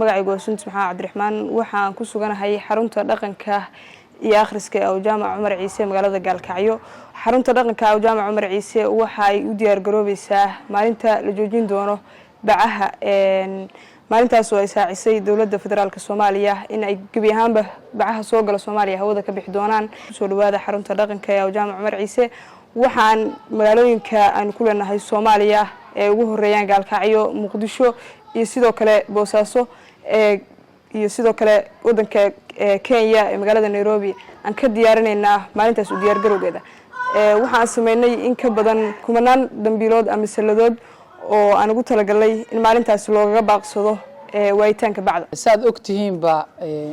Magacaygu waa Sundus Maxamed Cabdiraxmaan. Waxaan ku suganahay xarunta dhaqanka iyo akhriska ee Awjaamac Cumar Ciise, magaalada Gaalkacyo. Xarunta dhaqanka Awjaamac Cumar Ciise waxa ay u diyaar garoobeysaa maalinta la joojin doono bacaha, maalintaas oo ay saacisay Dowladda Federaalka Soomaaliya in ay gebi ahaanba bacaha soo gala Soomaaliya hawada ka bixi doonaan. Kusoo dhawaada xarunta dhaqanka ee Awjaamac Cumar Ciise. Waxaan magaalooyinka aanu ku leenahay Soomaaliya ee ugu horeeyaan Gaalkacyo, Muqdisho iyo sidoo kale Boosaaso iyo sidoo kale wadanka Kenya ee magaalada Nairobi aan ka diyaarinaynaa maalintaas u diyaargarowgeeda. Waxaan sameynay in ka badan kumanaan dambiilood ama salladood oo aan ugu talagalnay in maalintaas loogaga baaqsado waayitaanka bacda. Saad og tihiinba,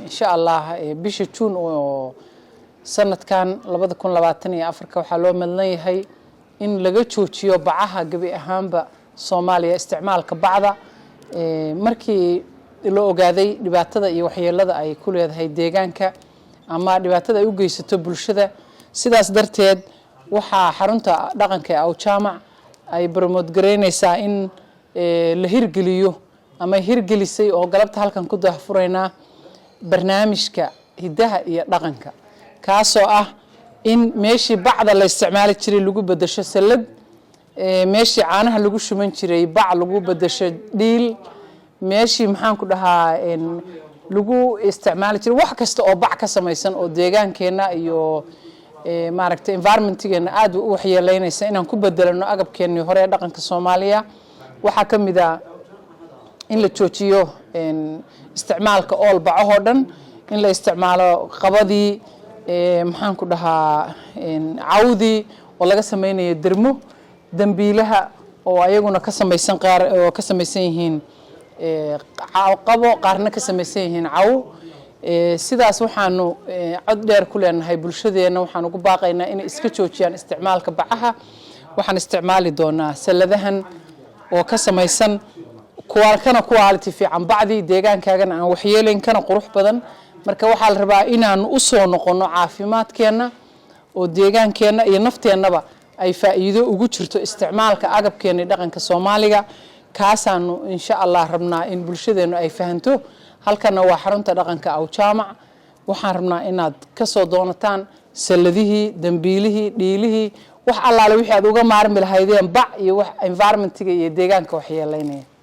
insha Allah, bisha Juun oo sanadkan 2024-ka waxaa loo madlan yahay in laga joojiyo bacaha gebi ahaanba Soomaaliya, isticmaalka bacda, markii la ogaaday dhibaatada iyo waxyeelada ay ku leedahay deegaanka ama dhibaatada ay u geysato bulshada. Sidaas darteed, waxaa xarunta dhaqanka ee Awjaamac ay promote gareynaysaa in la hirgeliyo ama hirgelisay oo galabta halkan ku daahfuraynaa barnaamijka hiddaha iyo dhaqanka, kaasoo ah in meeshii bacda la isticmaali jiray lagu bedesho sallad, meeshii caanaha lagu shuban jiray bac lagu bedesho dhiil, meeshii, maxaan ku dhahaa, lagu isticmaali jiray wax kasta oo bac ka samaysan oo deegaankeenna iyo, maaragtay, environment-igeena aada u waxyeeleynaysa, inaan ku bedelano agabkeennii hore ee dhaqanka Soomaaliya. Waxaa ka mid a in la joojiyo isticmaalka ool bacahoo dhan, in la isticmaalo qabadii, maxaan ku dhahaa, cawdii oo laga sameynayo dermo, dambiilaha oo ayaguna ka samaysan, qaar oo ka samaysan yihiin qabo, qaarna ka samaysan yihiin caw. Sidaas waxaanu cod dheer ku leenahay bulshadeenna, waxaan ugu baaqaynaa inay iska joojiyaan isticmaalka bacaha. Waxaan isticmaali doonaa salladahan oo ka samaysan kana quality fiican bacdii, deegaankaagana aan waxyeelayn, kana qurux badan. Marka waxaa la rabaa inaanu u soo noqonno caafimaadkeenna oo deegaankeenna iyo nafteennaba ay faa'iido ugu jirto isticmaalka agabkeena dhaqanka Soomaaliga. Kaasaanu insha Allah rabnaa in bulshadeennu ay fahanto. Halkana waa xarunta dhaqanka Awjaamac. Waxaan rabnaa inaad kasoo doonataan salladihii, dambiilihii, dhiilihii, wax allaale wixii aad uga maarmi lahaydeen bac iyo wax environment-iga iyo deegaanka waxyeelaynaya.